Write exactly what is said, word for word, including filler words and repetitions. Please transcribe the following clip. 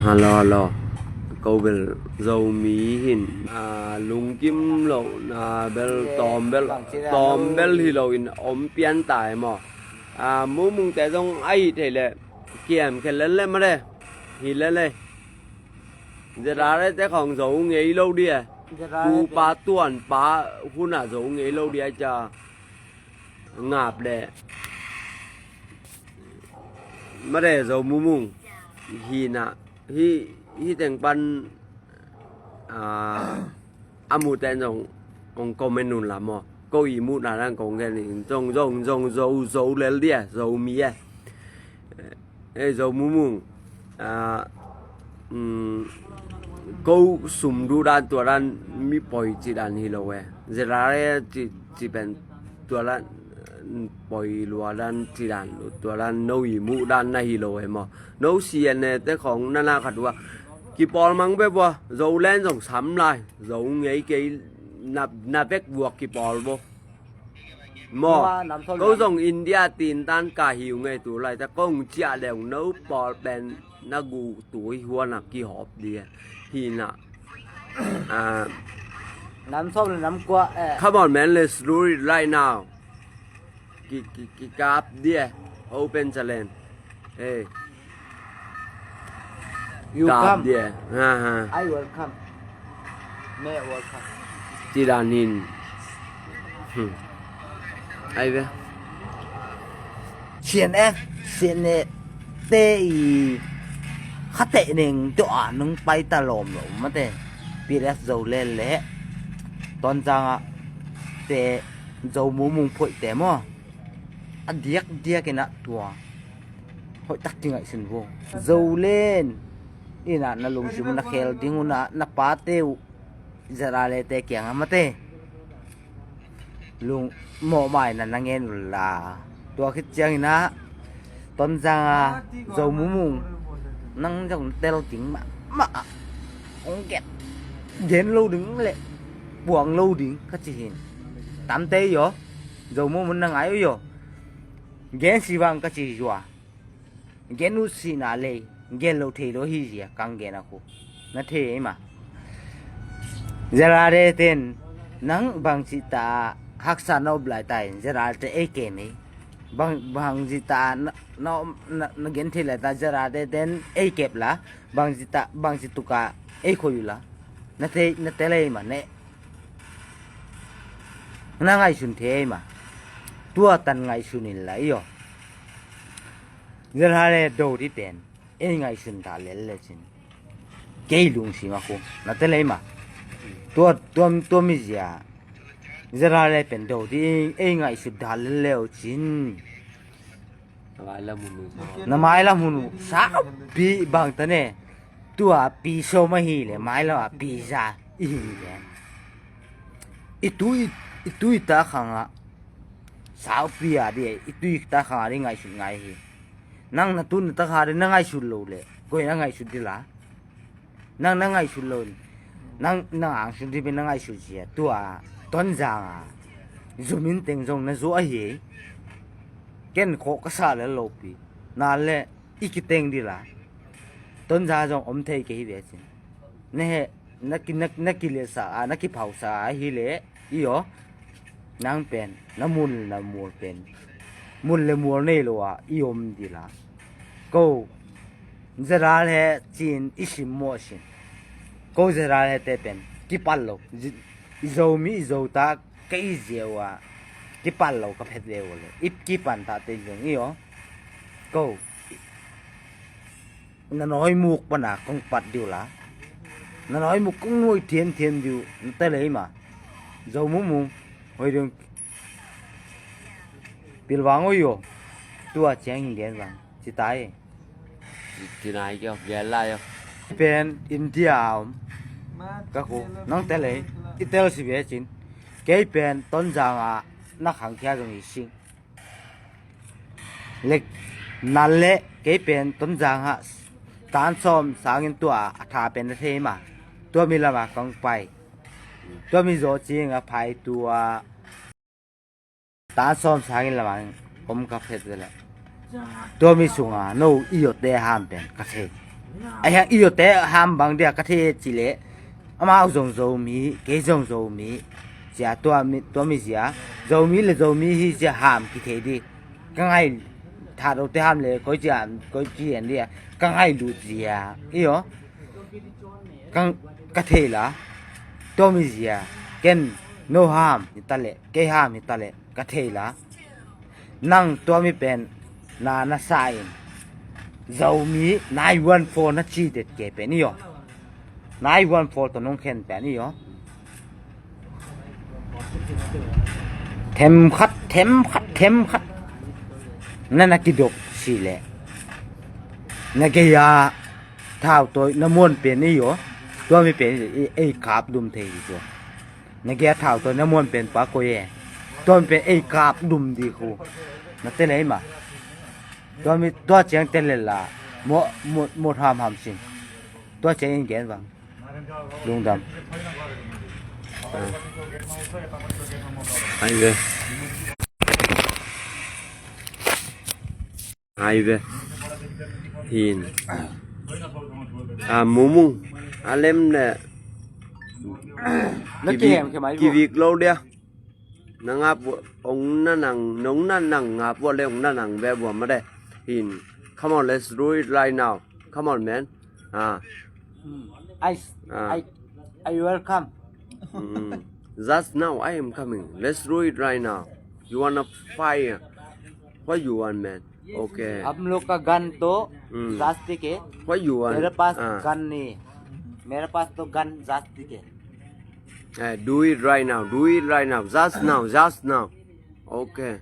Hello, hello. Ko bel Zomi hin, a, lungkim lo na bel, tawm bel, tawm bel hi lo in om pian tai maw. A, Mumung te zong a hi thei le kiam khe lel le mare. Hi lel le. Zerare te khong zo ngei lo dia. Kupa tuan pa huna zo ngei lo dia ca. Ngap le. Mare Zo Mumung. Hi na. Hi, hi teng pan, a, a mu ten zong kong comment un la maw. Ko i mu na lang kong gen in zong, zong, zong, zo, zo lel dia, Zomi e. E, Zo Mumung. A, um, ko sum du dan tua dan mi poi ci dan hi lo e. Zerare ci, ci pen tua dan, um, poi lua dan ci dan, tua dan no i mu dan na hi lo e maw. No sian e te khong na na khat ua. Kipawl mang be bua, Zo len zong sam lai, Zo ngei kei na, na bek buak kipawl bo. Maw, ko zong India tin tan ka hiu ngei tu lai ta kong cia leng no pawl pen na gu tu hi huan a kihop dia. Hi na. A, nam sawm le nam kua, eh. Come on, man, let's do it right now. Ki, ki, ki kap dia. Open challenge. Hey. You come. Dia. Ha, ha. I welcome. Me welcome. Ci dan hin. Hmm. Ai ve. C N F, C N A te i khate neng to a nung pai ta lom lo mate. P L F Zo le le. Tonzang a te Zo Mumung phoih te maw. A diak diak in a tua. Hoih tak ci ngaihsun vo. Zo len. Ina na lungsim na khel ding una na pa teu. Zerale te kiang a mate. Lung mawh mai na na ngen ula. Tua khit ciang ina. Tonzang a Zo Mumung. Nang zong tel ding mah mah. Ong get. Gen lo ding le. Buang lo ding ka ci hin. Tam te yo. Zo Mumung na ngai yo. Gen si vang ka ci zua. Gen ut sihna lei gen lo thei lo hi zia kang gen a khu. Na thei ei ma. Zerare ten nang bang cih ta haksa na up lai ta in zerare te ei kem ei. Bang, bang cih ta na, na, na, na gen thei lai ta zerare ten ei kep la. Bang cih ta, bang cih tuka ei khoi uh la. Na thei, na tel ei ma ne. Na ngaihsun thei ei ma. Tua tan ngaihsun in la i aw. Zerale do di pen ei ngaihsun ta lel le cin. Kei lungsim a khu na te lei ma. Tua, tua, tua mi zia. Zerale pen do di ei ngaihsun ta lel le uh cin. Na mai lam hun uh sa pi bang ta ne. Tua pi so ma hi le mai lam a pi za i hing gen. I tu i, i tu i ta khang a. Sau pi a di, i tu i ta khang a di ngaihsun ngai hi. Nang na tun na ta kha di na ngaihsut lo le koi na ngaihsut di la. Nang na ngaihsut lo. Nang na angsut di na ngaihsut zia tua Tonzang a. Zumin teng zong na zo a hi. Ken kho ka sa le lo pi. Na le i kiteng di la. Tonzang zong om thei ke hi ve cin. Na he na ki, na, na kilesa a na kiphausa a hi le. I aw. Nang pen na mun na mual pen mun le mual nei lo a i om dila. Ko zeral he cin i sim mawh sin. Ko zeral he te pen kipat lo. I Zomi i Zota ka i ziau a kipat lo ka phet leu le i kipan ta te zong i aw. Ko na nawi muk pana kong pat diu la. Na nawi muk kong nuai thiam thiam diu na ta lei ma. Zo mumung hoi ding. Pilvang oi yo. Tua ciang hin gen vang ci tai. Ci nai kio gen lai yo. Pen India om ka ku nang ta lei i tel si ve cin. Kei pen Tonzang a na khang khia zong i sing. Lek nal le kei pen Tonzang hah tan sawm sangin tua a tha pen a thei ma. Tua mi lama kong pai. Tua mi zaw cing a phai tua tan sawm sangin lama om ka phet le. Tua mi sunga no i yote ham pen ka thei. A hiang i yote ham bang dia ka thei ci leh, amau zong Zomi, kei zong Zomi, cia tua mi, tua mi zia, Zomi le Zomi hi cia ham kithei di. Ka ngai, Thadou te ham le koi cia, koi ci en dia, ka ngai lut zia i yo. Ka, ka thei la, tua mi zia, ken no ham hi ta leh, kei ham hi ta leh, ka thei la. Nang tua mi pen na na sa in, Zomi nine one four na ci det ke pen i yo. Nine one four tawh nong khen pen i yo. Them khat, them khat, them khat. Na na kidok si leh, na gei a thau tawi na muan pen i yo. Tua mi pen i, ei kap dum thei hi tua. Na gei a thau tawi na muan pen pa koi e. Tua mi pen ei kap dum di khu. Na te lei ma. Tua mi, tua ciang te lel la. Mo, mo, mo tham ham sin. Tua ciang in gen bang. Lungdam. Ai ve. Ai ve. Hin. A mumung. A lem le. Na kihem ke mai. Kivik lo dia. Na ngap ong na nang, nong na nang ngap wa le ong na nang ve wa ma de. Hin. Come on, let's do it right now. Come on, man. Ah. I, I, I welcome. Mm. Just now I am coming. Let's do it right now. You wanna fire? What you want, man? Okay. हम लोग का गन तो जास्ती के। What you want? मेरे पास गन नहीं है। मेरे पास तो गन जास्ती के। Eh, do it right now. Do it right now. Just now. Just now. Okay.